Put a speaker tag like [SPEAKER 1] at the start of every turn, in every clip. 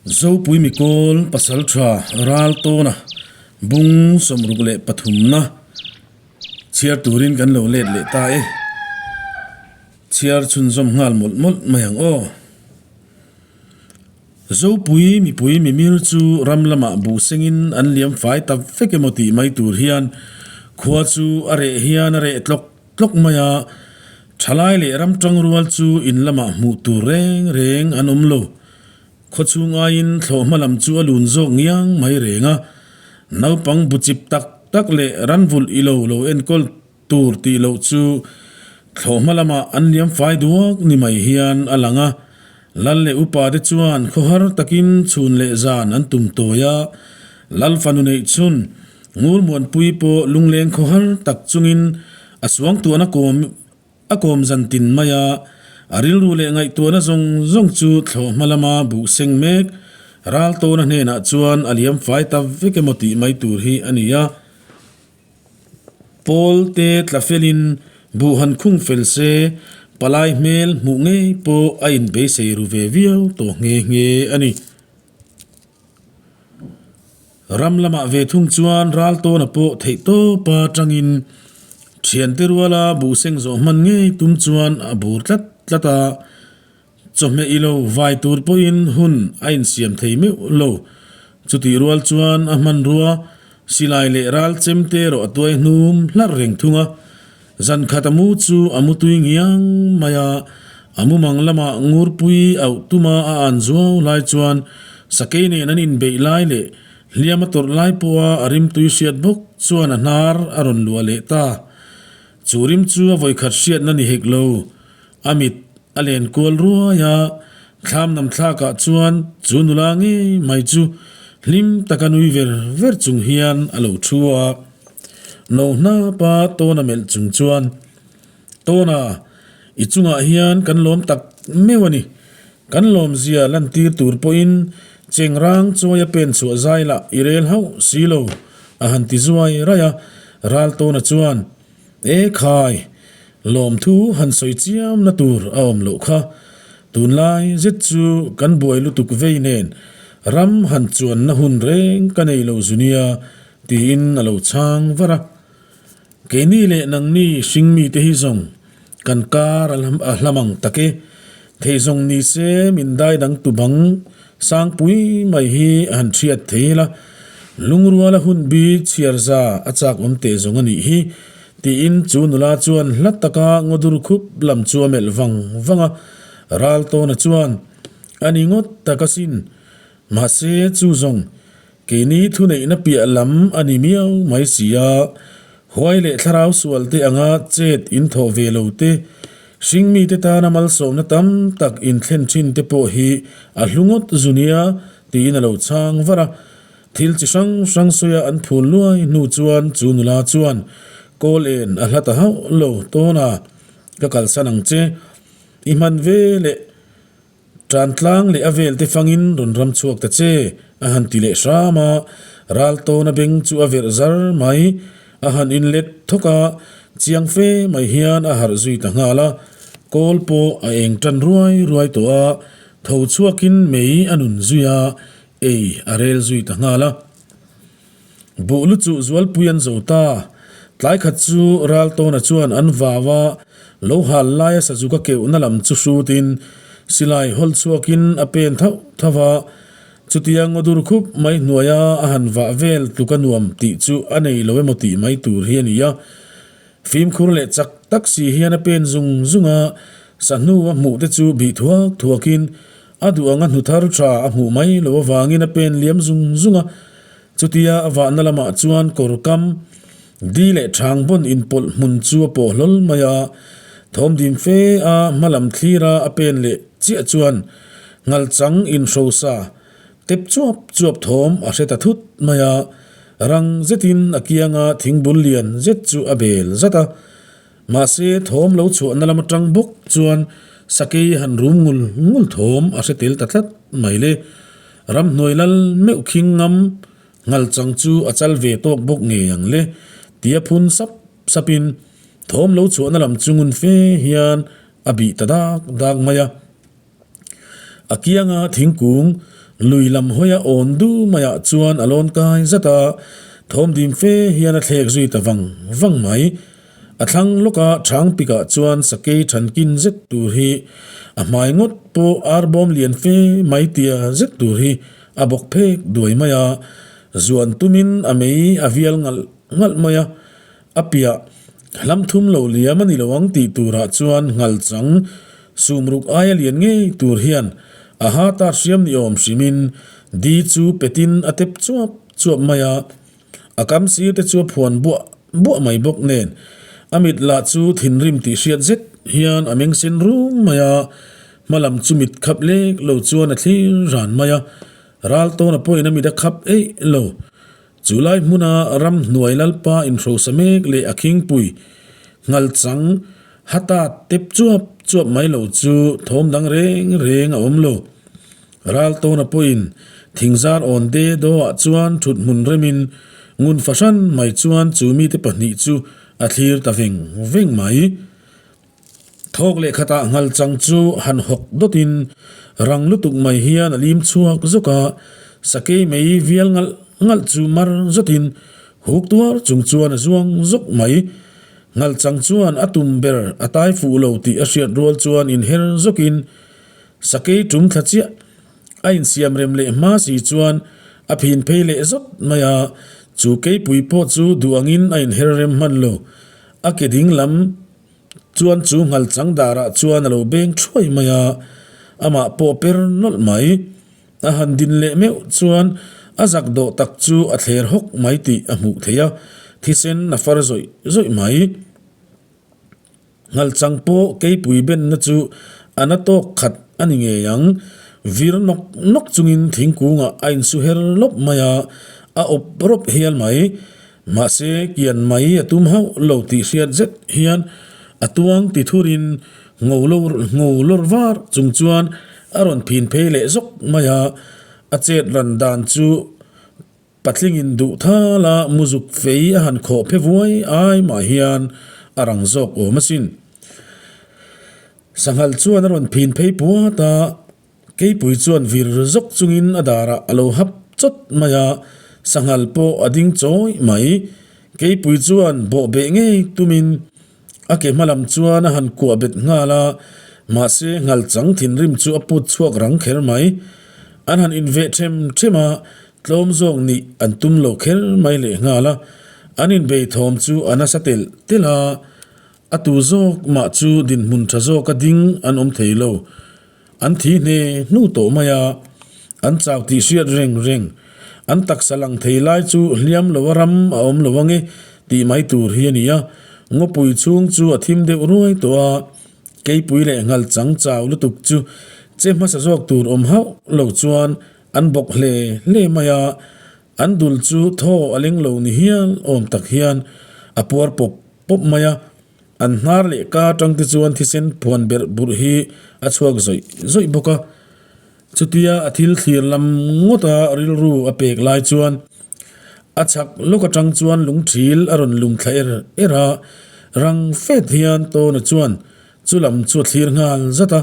[SPEAKER 1] Zopui Mikawl Pasaltha Raltawna bung 63na chhiar turin kan lo let leh ta e. Chhiar chhunzawm nghal mawlh mawlh mai ang aw. Zopui mipui mimir chu ram lamah buh sengin an liam fai ta vek emaw tih mai tur hian khua chu a reh hian a reh tlawk tlawk mai a, thalai leh ram tangrual chu in lamah hmuh tur reng reng an awm lo. Khaw chhung aiin thlawhhma lam chu a lun zawk ngiang mai reng a, naupang bu chip tak tak leh ranvulh i lo lo enkawl tur tih loh chu thlawhhma lamah an liam fai duak ni mai hian a lang a. Lal leh upa te chuan khawhar takin chhun leh zan an tum tawi a, Lal fanu neih chhun Ngurmuanpui pawh lungleng khawhar tak chungin a suangtuahna kawm A kawm zan tin mai a, a rilru leh ngaihtuahna zawng zawng chu thlawh hma lama buh seng mek Raltawna hnenah chuan a liam fai ta vek emaw tih mai tur hi a ni a. Pawl te tla felin buh han khung fel se, palai hmel hmuh ngei pawh a inbeisei ru ve viau tawh nghe nghe a ni. Ram lamah ve thung chuan Raltawna pawh theih tawpa tangin thiante ruala buhseng zawh hman ngei tum chuan a bur tlat tlat a, chawhmeh ilo vai tur pawhin hun a insiam thei meuh lo. Chutih rual chuan a hmanrua silai leh ral chemte erawh a tuai hnum hlarh reng thung a. Zan khat a mu chu a mu tui ngiang mai a, a mumang lamah Ngurpui auh tuma a an zuau lai chuan sakei nen an inbeih lai leh hliam a tawrh lai pawha a rimtui hriat bawk chuan a hnar a rawn luah leh ta. Chu rim chu a vawikhat hriatna ni hek lo. A mit a len kual ruai a, thlam nam thlakah chuan chu nula ngei mai chu hlim taka nui ver ver chung hian a lo thu a. No hnapa Tawna melh chung chuan, Tawna, i chungah hian kan lawm tak meuh a ni. Kan lawmzia lantir tur pawhin chengrang chawia pen chhuah zai lah i rel hauh si lo, a han ti zuai raih a. Ral Tawna chuan, E khai, lawmthu han sawi chiamna tur a awm loh kha. Tunlai zet chu kan buai lutuk vei nen ram han chuanna hun reng ka nei lo zu nia tiin a lo chhang var a. Keini leh nangni hringmite hi zawng kan kar a hlam ang tak e. Thei zawng ni se min dai dang tu bang sangpui mai hi a han hriat thei la. Lungruala hun bi chhiar za a chak awm teh zawng a nih hi tiin chu nula chuan hla taka ngawdur khup lam chu a melh vang vang a. Raltawna chuan a ni ngawt tak asin. Mahse chu zawng Keini thuneihna piah lam a ni miau mai si a, huai leh thlarau sual te anga chet in thawh ve lo te, hringmite tana malsawmna tam tak in thlen thin te pawh hi a hlu ngawt zu nia tiin a lo chhang var a. Thil chi hrang hrang sawia an phul luai hnu chuan chu nula chuan kawl en a hla ta hauh lo tawn a, Ka kalsan ang che, i hman ve leh. Tantlang leh a vel te fangin rawn ram chhuak ta che, a han ti leh hram a. Raltawna beng chu a verh zar mai. A han inlet thawk a, chiang fe mai hian a harh zui ta nghal a. Kawl pawh a eng tan ruai ruai tawh a, tho chhuakin mei a nun zui a, ei a rel zui ta nghal a. Buh lu chuh zualpui an zo ta. Tlai khat chu Raltawna chuan an vau a, lo hal laia sazuka keuhna lam chu hrutin silai hawl chhuakin a pen thauh thauh a. Chutia ngawdur khup mai hnuaia a han vah vel tluka nuam tih chu a nei lo emaw tih mai tur hi a ni a. Fimkhur leh chak tak si hian a pen zung zung a, sahnu a hmuh te chu bih thuak thuakin A duh anga hnu thar tha a hmuh mai lo avangin a pen liam zung zung a, chutia a vahna lamah chuan kawr kam, di leh thang bawn inpawlh hmun chu a pawh hlawl mai a. Thawmdim fe a hma lam thlira a pen leh chiah chuan ngalchang inhrosa tep chuap chuap thawm a hre ta thut mai a, rang zetin a kianga thingbul lian zet chu a bel zat a. Mahse, thawm lo chhuahna lam atang bawk chuan sakei han rum ngul ngul thawm a hre tel ta tlat mai le. Ramhnuai lal meuh khing ngam ngal chang chu a chal ve tawk bawk ngei ang le tia phun sap sapin thawm lo chhuahna lam chu ngun fe hian a bih ta dak dak mai a. A kianga thingkung. Lui lam hawia awn du maiah chuan a lawn kai zat a, thawm dim fe hian a thlek zui ta vang vang mai. A thlang lawka chhang pikah chuan sakei thankin zet tur hi a hmai ngawt pawh arbawm lian fe mai tia zet tur hi a bawk phek duai mai a, zuan tumin a mei a vial ngalh ngalh mai a. A piah hlam thum lo liam a ni lo ang tih turah chuan nghal chang sumruk aia lian ngei tur hian a ha ta hriam ni awm hrimin di chu petin a tep chuap chuap mai a. A kam sir te chu a phuan buah buah mai bawk nen a mit lah chu thinrim tih hriat zet hian a meng sen rum mai a, hma lam chu mit khap lek lo chuan a thlir ran mai a, ral tawna pawhin a mit a khap eih lo. Chu lai hmuna ramhnuai lalpa inhrosa mek leh a khingpui nghal chang hata tep chuap chuap mai lo chu thawm dang reng reng a awm lo. Raltawna pawhin thingzar awn de dawhah chuan thut hmun remin ngun fahran mai chuan chu mite pahnih chu a thlir ta veng veng mai. Thawk leh khatah nghal chang chu han hawk dawtin rang lutuk mai hian a lim chhuak zawk a, sakei mei vial ngalh ngalh chu mar zawtin huk tuar chung chuan a zuang zawk mai. Nghal chang chuan a tum ber a tai fuh lo tih a hriat rual chuan inher zawkin sakei tum thla chiah a insiam rem leh hma si chuan a phin phei leh zawt mai a, chu keipui pawh chu duh angin a inher rem hman lo. A ke ding lam chuan chu nghal chang darah chuan a lo beng thuai mai a, amah pawh per nawlh mai. A han din leh meuh chuan a zak dawh tak chu a thler hawk mai tih a hmuh theih a, thisen a far zawih zawih mai. Nghal chang pawh keipui benna chu a na tawk khat a ni ngei ang. Vir nawk nawk chungin thingkungah a insu her lawp mai a, a awp rawp hial mai. Mahse, kian mai a tum hauh lo tih hriat zet hian a tuang ti thurin ngo lo ngo lawr var chung chuan a rawn phin phei leh zawk mai a, a chet ran dan chu patlingin duh thal a muzuk fei a han khawh phe vuai ai mah hian a rang zawk awm asin. Sanghal chuan a rawn phin phei puat a. Keipui chuan vir zawk chungin a darah a lo hap chawt mai a, sanghal pawh a ding chawi mai. Keipui chuan bawh beh ngei tumin a ke hma lam chuan a han kuah bet nghal a, mahse nghal chang thinrim chu a put chhuak rang kher mai. An han inveh them them a, tlawm zawk nih an tum lo kher mai leh nghal a, an inbei thawm chu a nasa telh telh a, a tu zawk mah chu dinhmun tha zawka ding an awm thei lo. An thi hne hnu tawh mai a, an chau tih hriat reng reng. An taksa lang thei lai chu hliam lo a ram a awm lo ange tih mai tur hi a ni a. Ngawpui chhung chu a thim deuh ruai tawh a, keipui leh nghal chang chau lutuk chu che hmasa zawk tur awm hauh lo chuan an bawk hle hle mai a. An dul chu thaw a leng lo ni hial awm tak hian a puar pawp pawp mai a. An hnar leh ka atang te chuan thisen phuan berh burh hi a chhuak zawih zawih bawk a. Chutia a thil thlir lam ngawta rilru a pek lai chuan a chhak lawk atang chuan lungthil a rawn lum thla er er a, rang fet hian Tawna chuan chu lam chu a thlir nghal zat a.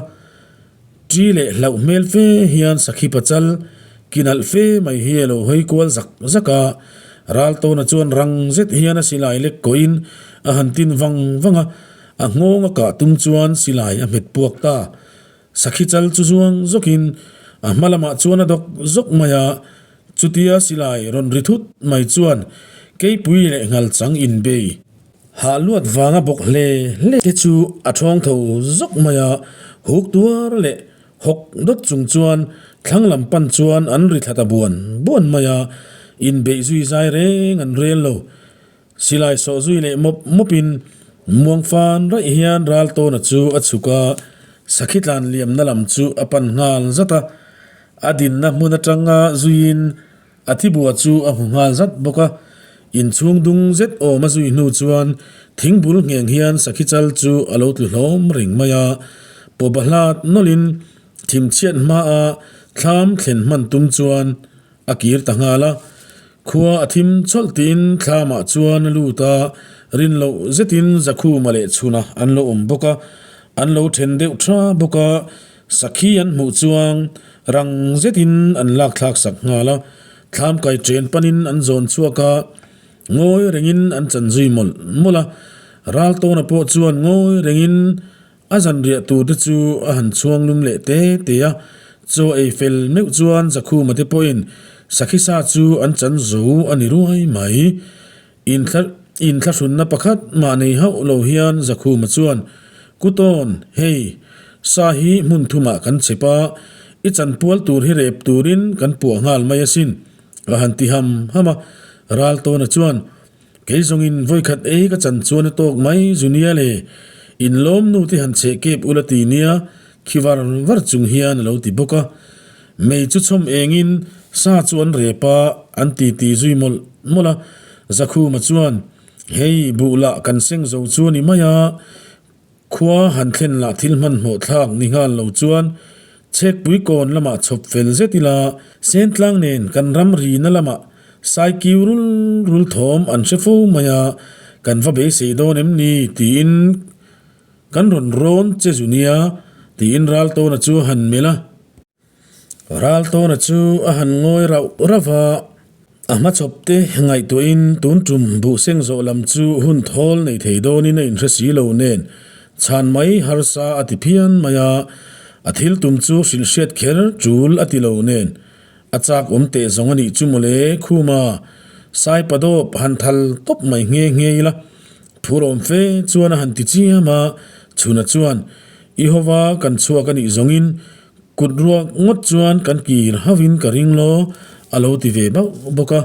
[SPEAKER 1] Ṭi leh hlauh hmel fe hian sakhi pachal ki nalh fe mai hi a lo hawi kual zak zak a. Raltawna chuan rang zet hian a silai lek kawhin a han tin vang vang a, a nghawng a kah tum chuan silai a hmet puak ta. Sakhi chal chu zuang zawkin a hma lamah chuan a dawk zawk mai a, chutia silai rawn ri thut mai chuan keipui leh nghal chang inbei. Hah luat vanga bawk hle hle te chu a thawng tho zawk mai a, huk tuar leh hawk dawt chung chuan thlang lam pan chuan an ri thla ta buan buan mai a, inbeih zui zai reng an rel lo. Silai sawh zui leh mawp mawpin muang fan raih hian Raltawna chu a chhuk a, sakhi tlan liamna lam chu a pan nghal zat a, a dinna hmun atanga zuiin A thibua chu a hmu nghal zat bawk a, inchhung dung zet awm a zui hnu chuan thingbul ngheng hian sakhi chal chu a lo tlu hlawm reng mai a. Pawpa hlat nawlhin thimchhiat hmaa thlam thlen hman tum chuan a kir ta nghal a. Khua a thim chawlh tiin thlamah chuan a lut a, rin loh zetin Zakhuma leh Chhuna an lo awm bawk a, an lo then deuh tha bawk a. Sakhi an hmuh chuang rang zetin an lak thlak sak nghal a, thlam kai chen panin an zawn chhuak a, ngawi rengin an chan zui mawlh mawlh a. Raltawna pawh chuan ngawi rengin a zanriah tur te chu a han chhuang lum leh te te a, chaw ei fel meuh chuan Zakhuma te pawhin sakhi sa chu an chan zo a ni ruai mai. Inthlahrunna pakhat mah nei hauh lo hian Zakhuma chuan, Kutawn, hei, sa hi hmun thumah kan chep a, i chanpual tur hi rep turin kan puah nghal mai asin, a han ti ham ham a. Raltawna chuan, Kei zawngin vawikhat ei ka chan chuan a tawk mai zu nia le, inlawm nu te han cheh kep ula ti nia, khi var var chung hian a lo ti bawk a. Mei chu chhawm engin sa chu an rep a, an ti ti zui mawlh mawlh a. Zakhuma chuan, Hei, buh lah kan seng zo chu a ni mai a, khua han thlen lah thil hmanhmawh thlak ni nghal lo chuan Chhekpui kawn lamah chhawp fel zet ila, Sentlang nen kan ram rina lamah Saikiu rul rul thawm an hre fo mai a, kan va beisei dawn em ni? tiin Kan rawn rawn che zu nia, tiin Raltawna chu a han melh a. Raltawna chu a han ngawi rauh rauh va, a hmachhawp te ngaihtuahin tun tum buh seng zawh lam chu hun thawl nei thei dawnin a inhre si lo nen chhan mai harsa a ti phian mai a, a thil tum chu hrilh hriat kher tul a ti lo nen a chak awm teh zawng a nih chu mawle Khuma Saipadawp han thal tawp mai nghe nghe ila. Phurawm fe chuan a han ti chiam a, Chhuna chuan, I hova kan chhuak a nih zawngin kut ruak ngawt chuan kan kir hauhin ka ring law, a lo ti ve bauh bawk a.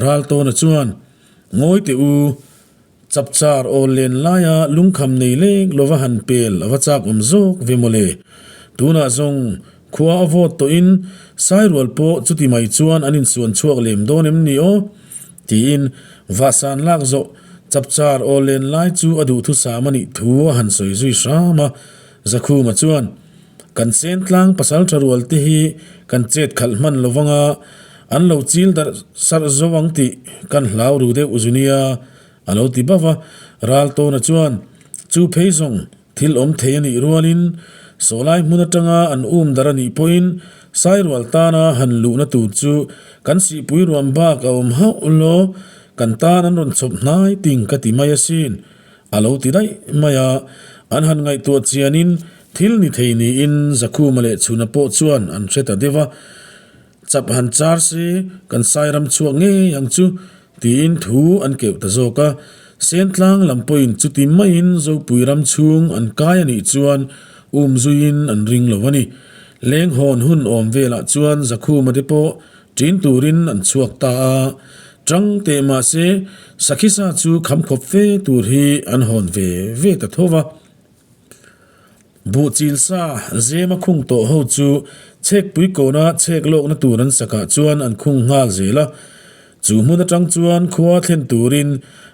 [SPEAKER 1] Raltawna chuan, Ngawi teh u, chapchar awl len laia lungkham nei lek lova han pel a va chak awm zawk ve mawle. Tunah zawng khua a vawt tawhin Sairual pawh chuti mai chuan an insuan chhuak lem dawn em ni aw? Tiin Vahsan lak zawh chapchar aw len lai chu a duhthusam a nih thu a han sawi zui hram a. Zakhuma chuan, Kan Sentlang pasal tha rual te hi kan chet khalh hman lo vang a, an lo chil darh sarh zo ang tih kan hlau ru deuh zu nia, a lo ti bauh a. Raltawna chuan, Chu phei zawng Thil awm thei a nih rualin sawlai hmun atanga an um dar a nih pawhin Sairual tana han luhna tur chu kan sihpui ruam bak a awm hauh law, kan tan an rawn chhawp hnai ting ka ti mai asin, a lo ti daih mai a. An han ngaihtuah chianin thil ni thei niin Zakhuma leh Chhuna pawh chuan an hre ta deuh a. Chap han char se kan Sairam chhuak ngei ang chu tiin thu an keuh ta zawk a. Sentlang lam pawhin chuti maiin Zopui ram chhung an kai a nih chuan um zuiin an ring lo a ni. Leng hawn hun awm velah chuan Zakhuma te pawh ṭin turin an chhuak ta a. Ṭang teh mahse Sakhisa chu kham khawp fe tur hi an hawn ve ve ta tho va. Buhchil sa zema khung tawh ho chu chhekpui kawna chhek lawkna tur an sakah chuan an khung nghal zel a, chu hmun atang chuan khua thlen turin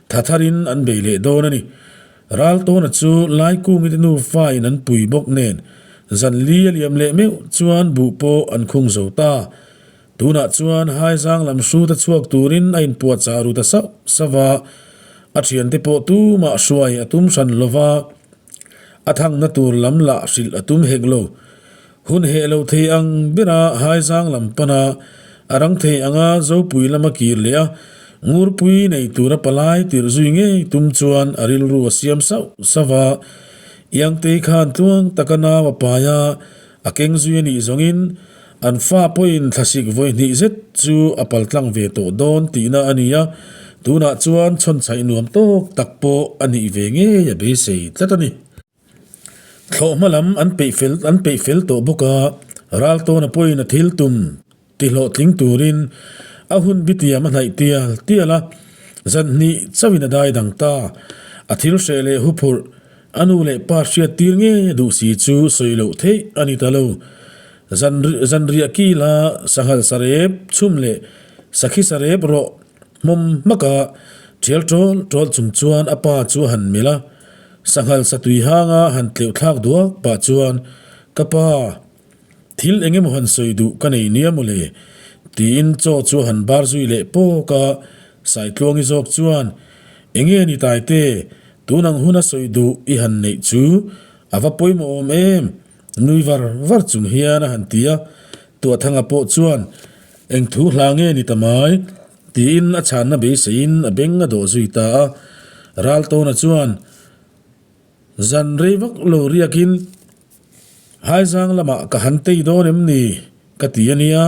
[SPEAKER 1] tha tharin an bei leh dawn a ni. Raltawna chu Laikungi te nufa in an pui bawk nen zan li a liam leh meuh chuan buh pawh an khung zo ta. Tunah chuan Haizang lam hruta chhuak turin a inpuahchah ru ta sauh sauh a, a thiante pawh tumah hruai a tum hran lo va, a thangna tur lam lah hrilh a tum hek lo. Hun heh lo thei ang bera Haizang lam pana a rang thei anga Zopui lama kir leh a, Ngurpui nei tura palai tirh zui ngei tum chuan a rilru a siam sauh sauh a, Iangtei khan tluang taka nau a pai a, a keng zui a nih zawngin An fa pawhin thlasik vawi hnih zet chu a paltlang ve tawh dawn tihna a ni a, tunah chuan chhawnchhaih nuam tawk tak pawh a nih ve ngei a beisei tlat a ni. Thlawhhma lam an peih fel an peih fel tawh bawk a, Raltawna pawhin a thil tum tihlawhtling turin a hun bitiam a hnaih tial tial a, zan hnih chauhin a dai dang ta. A thil hreh leh huphurh a nu leh pa hriat tir ngei a duh si chu sawi loh theih a ni ta lo. Zanriah kila sanghal sarep chhum leh sakhi sarep rawh hmawm hmaka thial tawl tawl chung chuan a pa chu a han melh a, sanghal satui hanga han tleuh thlak duak pah chuan, Ka pa, thil eng emaw han sawi duh ka nei nia mawle, tiin chaw chu a han bar zui leh pawk a, Saitluangi zawk chuan, Enge ni Taite, tun ang huna sawi duh i han neih chu a va pawimawh awm em? Nui var var chung hian a han ti a, Tuahthanga pawh chuan, Eng thu hla nge ni ta mai? tiin a chhanna beiseiin a beng a dawh zui ta a. Raltawna chuan zan rei vak lo riakin, Haizang lamah ka han tei dawn em ni? ka ti a nia,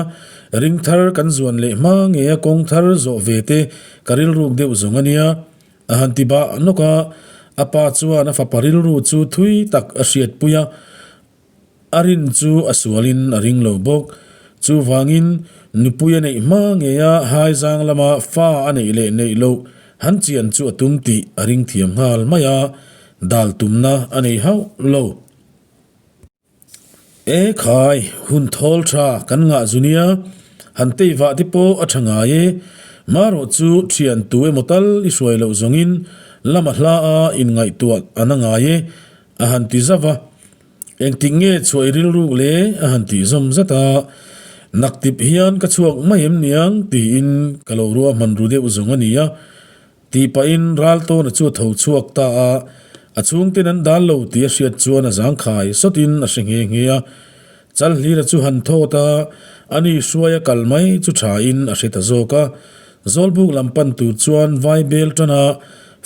[SPEAKER 1] ring thar kan zuan leh hma nge a kawng thar zawh ve te ka rilruk deuh zawng a nia. A han ti bah nawk a, a pa chuan a fapa rilru chu thui tak a hriatpui a, a rin chu a sualin a ring lo bawk. Chuvangin, nupui a neih hma ngeia haizang lama fa a neih leh neih loh han chian chu a tum tih a ring thiam nghal mai a, dal tumna a nei hauh lo. E khai, hun thawl tha kan ngah zu nia, han tei vah te pawh a tha ngai e, marawh chu thian tu emaw tal i hruai loh zawngin lama hla a inngaihtuah a na ngai e, a han ti zauh a. Engtik nge chhuah i rilruk le? a han tih zawm zat a, Naktip hian ka chhuak mai em niang tiin ka lo ruahman ru deuh zawng a nia. Tih pahin Raltawna chu a tho chhuak ta a, a chhungten an dal lo tih a hriat chuan a zangkhai sawtin a hre nghe nghe a. Chalhlira chu han thawt a, ani hruaia kal mai chu thain a hre ta zawk a. Zawlbuk lam pan tur chuan vai bel tana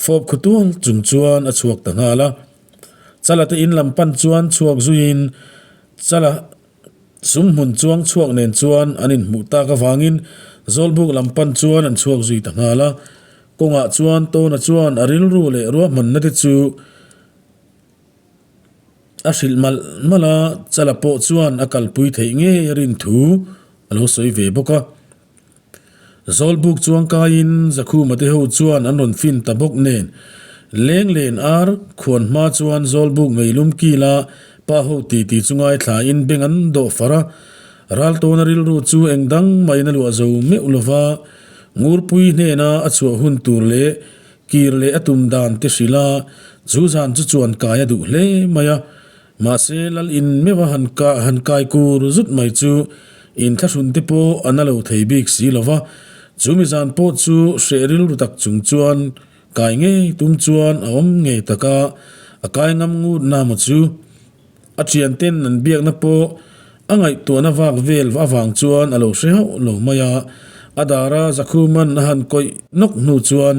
[SPEAKER 1] fawp khu tual chung chuan a chhuak ta nghal a. Chala te in lam pan chuan chhuak zuiin Chala Sum hmun chuang chhuak nen chuan an inhmuh tak avangin Zawlbuk lam pan chuan an chhuak zui ta nghal a. Kawngah chuan Tawna chuan a rilru leh ruahmanna te chu a hrilh malh malh a, Chala pawh chuan a kalpui theih ngei a rin thu a lo sawi ve bawk a. Zawlbuk chuang kaiin Zakhuma te ho chuan an rawn fin ta bawk nen, leng len ar khuan hma chuan Zawlbuk meilum kila pa ho titi chu ngaithlain beng an dawh far a. Raltawna rilru chu eng dang maiin a luah zo meuh lo va, Ngurpui hnena a chhuah hun tur leh kir leh a tum dan te hrilh a, chu zan chu chuan kai a duh hle mai a. Mahse, lal in meuh a han kah han kai kur zut mai chu inthlahrun te pawh a na lo thei bik si lo va, chu mizan pawh chu hreh rilru tak chung chuan kai ngei tum chuan a awm ngei tak a, a kai ngam ngut na maw chu? A thian ten an biakna pawh a ngaihtuahna vak vel avang chuan a lo hre hauh lo mai a, a dara Zakhuman a han kawih nawk hnu chuan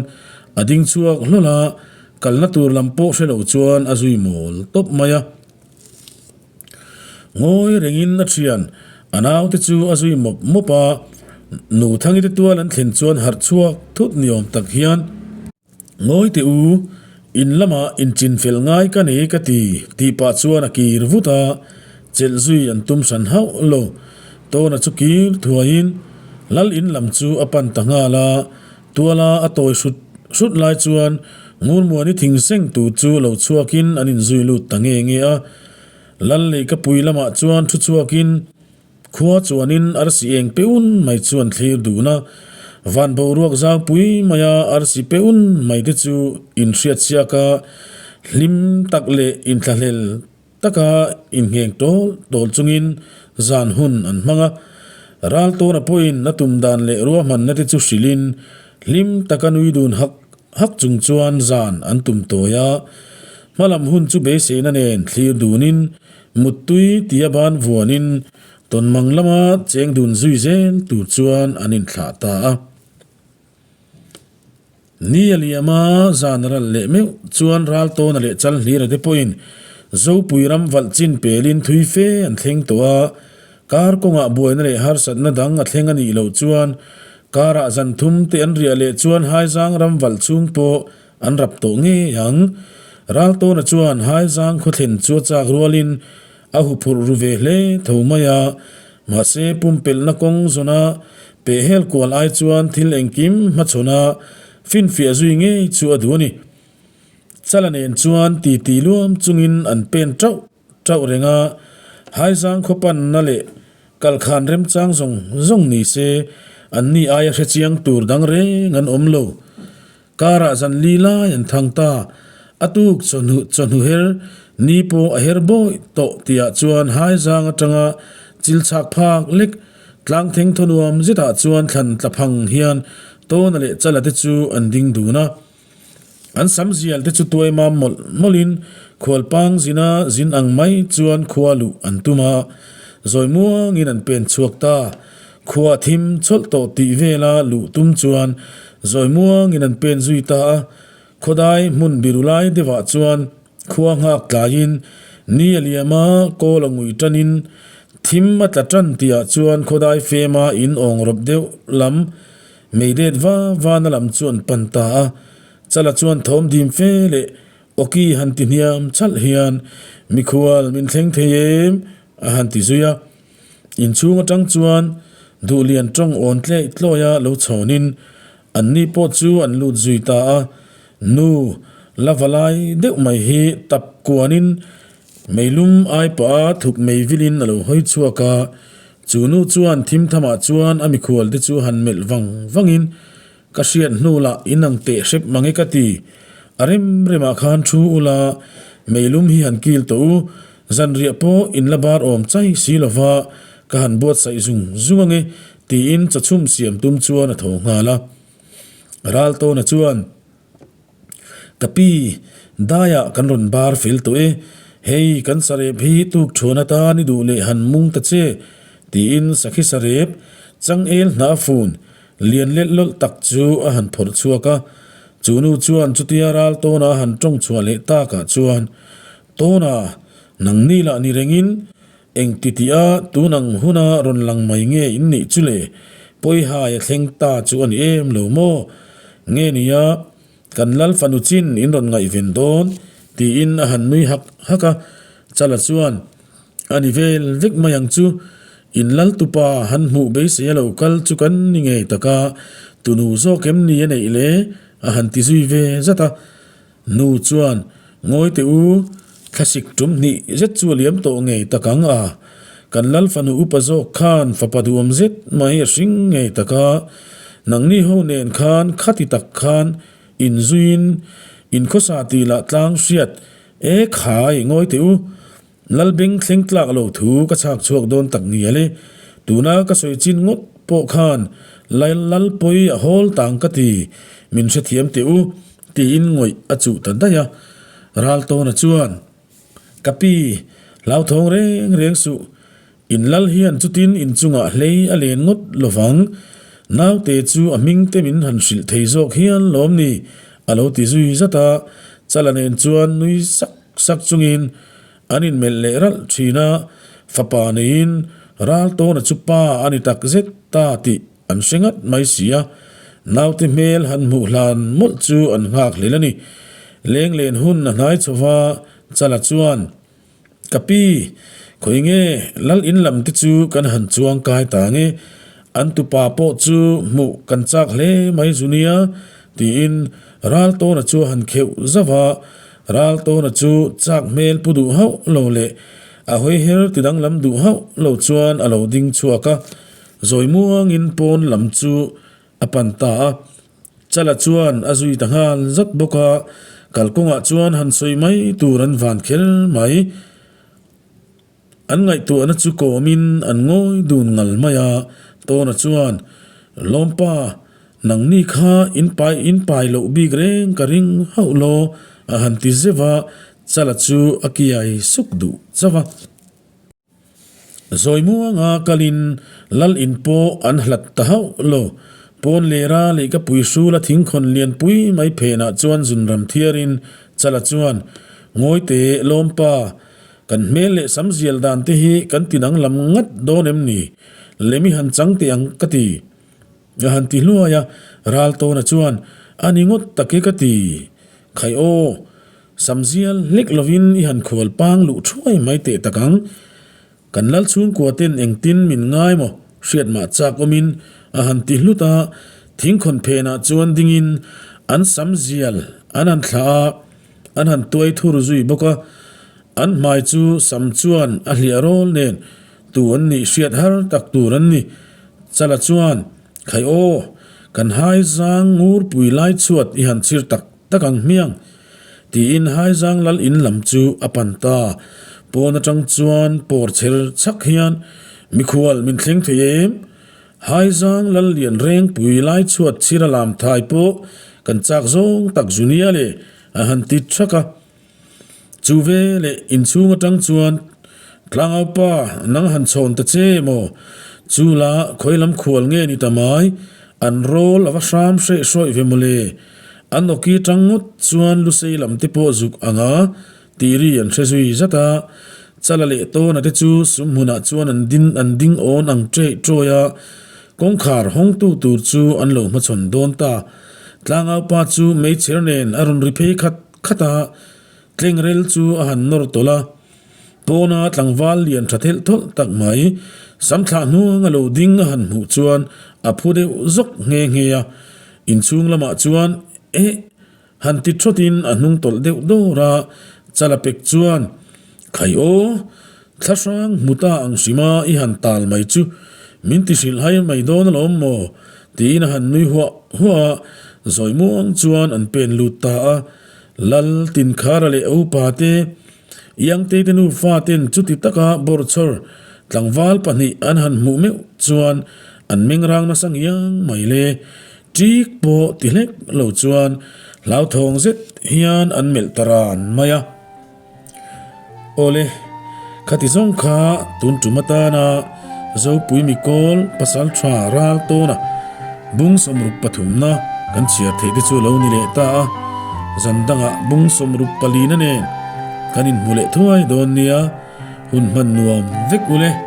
[SPEAKER 1] a ding chhuak hlawl a, Kalna tur lam pawh hre lo chuan a zui mawl tawp mai a. Ngawi rengin a thian a naute chu a zui mawp mawp a, Nu Thangi te tual an thlen chuan harh chhuak thut ni awm tak hian, Ngawi teh u, in lamah inchin fel ngai ka nei ka ti, tih pah chuan a kir vut a, chelh zui an tum hran hauh lo. Tawna chu kir thuaiin Lal in lam chu a pan ta nghal a, Tuala a tawi hrut hrut lai chuan Ngurmuani thing seng tur chu lo chhuakin an inzui lut ta nge nge a. Lal Leikapui lamah chuan thu chhuakin khua chuanin arsi eng peun mai chu an thlir dun a. Van boruak zangpui maia arsi peun mai te chu inhriatsiak a, hlim tak leh inthlahlel Taka inngeng tawl tawl chungin zan hun an hmang a, Raltawna pawhin a tum dan leh ruahmanna te chu hrilhin hlim taka nui dun hak hak chung chuan zan an tum tawi a. Hmalam hun chu beiseina nen thlir dunin muttui tia ban vuanin tawnmang lama cheng dun zui zel tur chuan an inthlah ta a. Ni a liam a, zan a ral leh meuh chuan Raltawna leh Chalhlira te pawhin Zopui ram valh chin pelin thui fe an thleng tawh a, kar kawngah buaina leh harsatna dang a thleng a nih loh chuan karah zan thum te an riah leh chuan Haizang ram valh chhung pawh an rap tawh ngei ang. Raltawna chuan Haizang khawthlen chu a chak rualin A huphurh ru ve hle tho mai a, mahse pumpelhna kawng zawna pehhel kual ai chuan thil engkim hmachhawn a finfiah zui ngei chu a duh a ni. Chala nen chuan titi luam chungin an pen tauh tauh reng a, Haizang khawpanna leh kalkhan remchang zawng zawng ni se anni aia hrechiang tur dang reng an awm lo. Karah zan li lai an thang ta. A tuk chawhnu chawhnu her ni pawh a her bawi tawh tihah chuan Haizang atanga chil chhak phak lek tlang theng thaw nuam zetah chuan thlan tla phang hian Tawna leh Chala te chu an ding dun a. An sam zial te chu tuai mam mawlh mawlhin. Khualpang zina zin ang mai chuan khua luh an tum a, zawi muangin an pen chhuak ta. Khua thim chawlh tawh tih vela luh tum chuan zawi muangin an pen zui ta a. Khawdai hmun biru lai deuhah chuan khua nghak tlaiin ni a liam a, kawl a ngui tanin thim a tla tan tihah chuan khawdai fema in awng rawp deuh lam mei let va vana lam chu an pan ta a. Chala chuan thawm dim fe leh awki han ti hniam chalh hian mikhual min thleng thei em a han ti zui a. Inchhung atang chuan duhlian tawng awn tleih tlawia lo chhawnin Anni pawh chu an lut zui ta a, nu la va lai deuh mai hi tap kuanin meilum ai pah a thuk mei vilin a lo hawi chhuak a, chu nu chuan thim thamah chuan a mikhual te chu han melh vang vangin, Ka hriat hnu lah inang teh hrep mang e ka ti, a rem remah khan thu ula meilum hi han kil tawh u, zanriah pawh in la bar awm chai si lova ka han buatsaih zung zung ange Tiin chawchhum siam tum chuan a tho nghal a. Raltawna chuan, Ka pi, daiah kan rawn bar fel tawh e, hei kan sarep hi tuk thuan atan i duh leh han mung ta che, tiin sakhi sarep changel hnah fun lian lelh lawlh tak chu a han phawrh chhuak a. Chu nu chuan chutia Raltawna a han tawng chhuah leh takah chuan, Tawna, nangni lah ni rengin Eng ti tih a, tun ang huna rawn lang mai nge in nih chu le? Pawihai a thleng ta chu a ni em lo maw? Nge nia, kan lal fanu chin in rawn ngaihven dawn? tiin a han nui hak hak a. Chala chuan, A ni vel vek mai ang chu, in lal tupa han hmuh beisei a lo kal chu kan ni ngei tak a, tunu zawk em ni a neih le? a han ti zui ve zat a. Nu chuan, Ngawi teh u, thlasik tum hnih zet chu a liam tawh ngei tak ang a, kan lal fanu upa zawk khan fapa duhawm zet mai a hring ngei tak a, nangni ho nen khan khati tak khan inzuiin inkhawsa tih lah tlang hriat e khai ngawi teh u, Lalbeng thleng tlak lo thu ka chhak chhuak dawn tak ngial e. Tuna ka sawi chin ngawt pawh khan Lalpawi a hawl tang ka ti, min hrethiam teh u, tiin ngawih a chuh ta daih a. Raltawna chuan, Ka pi, hlauthawng reng reng suh, in lal hian chutin inchungah hlei a len ngawt lovang, naute chu a hming te min han hrilh thei zawk hian lawm ni, a lo ti zui zat a. Chala nen chuan nui sak Sak chungin an inmelh leh ralh thin a, fapa neiin Raltawna chu pa a ni tak zet ta tih an hre ngat mai si a, naute hmel han hmuh hlan mawlh chu an nghak hlel a ni. Lenglen hun a hnai chho va, Chala chuan, Ka pi, khawi nge lal in lam te chu kan han chuang kai ta nge, an tupa pawh chu hmuh kan chak hle mai zu nia, tiin Raltawna chu a han kheuh zauh a, Raltawna chu chak hmel pu duh hauh lo leh a hawi her ti danglam duh hauh lo chuan a lo ding chhuak a, zawi muangin pawn lam chu a pan ta a. Chala chuan a zui ta nghal zat bawk a, kalkawngah chuan han sawi mai tur an van kher mai. An ngaihtuahna chu kawmin an ngawi dun ngal mai a, Tawna chuan, Lawmpa, nangni kha in pai in pai loh bik reng ka ring hauh law, a han ti zeuh a, Chala chu a kiai suk duh chauh a. Zawi muanga kalin lal in pawh an hlat ta hauh lo. Pawn lera lehka pui hrula thingkhawn lianpui mai phenah chuan zunram thiarin Chala chuan, Ngawi teh, Lawmpa, Kan hmel leh sam zial dan te hi kan ti danglam ngat dawn em ni? Lemi han chang teh ang ka ti. A han ti hluai a, Raltawna chuan, A ni ngawt tak e ka ti. Khai aw, sam zial hlek lovin i han khual pang luh thuai mai teh tak ang. Kan lal chhungkua ten engtin min ngai maw hriat mah chak awmin a han ti hlut a, thingkhawn phenah chuan dingin an sam zial an han thlah a, An han tuai thur zui bawk a, an hmai chu sam chuan a hliah rawl nen tu an nih hriat har tak tur an ni. Chala chuan, Khai aw, kan haizang ngurpui lai chhuat i han chhir tak tak ang hmiang, tiin haizang lal in lam chu a pan ta. Pawn atang chuan pawr chher chhak hian, Mikhual min thleng thei em? Haizang Lallian Rengpui lai chhuat chhira lam thai pawh kan chak zawng tak zu nia le, a han ti thak a. Chu veleh inchhung atang chuan Tlangaupa nang han chhawn ta che maw? Chu la khawi lam khual nge ni ta mai? An rawl a va hram hreh hrawih ve mawle. An awki tang ngawt chuan lusei lam te pawh zuk ang a tih ri an hre zui zat a. Chala leh tawna te chu sum hmunah chuan an din an ding awn ang ṭeh ṭawi a, kawngkhar hawngtu tur chu an lo hmachhawn dawn ta. Tlangaupa chu meichher nen a rawn ri phei khat khat a, tlengrel chu a han nawr tawlh a. Pawna tlangval lian tha thelh thawlh tak mai, samthlah hnuang a lo ding a han hmuh chuan a phu deuh zawk nghe nghe a. Inchhung lamah chuan, Eh! Han ti thawtin a hnung tawlh deuh dawr a, Chala pek chuan, Khai aw, thlahrang hmu ta ang hrima i han tal mai chu min ti hrilh hai mai dawn alawm maw? tiin a han nui huah huah a, zawi muang chuan an pen lut ta a. Lal Tinkhara leh a upa te, Iangtei te nufa ten chuti taka bawrchhawr tlangval pahnih an han hmuh meuh chuan an mengrang nasa ngiang mai le. Ṭik pawh ti hlek lo chuan hlauthawng zet hian an melh ta ran mai a. Awle, khati zawng kha tun tum atana Zopui Mikawl Pasalṭha ral tawna bung sawmruk pathumna kan chhiar theih te chu a lo ni leh ta a, zan dangah bung sawmruk palina nen kan inhmu leh thuai dawn nia, hun hman nuam vek ule.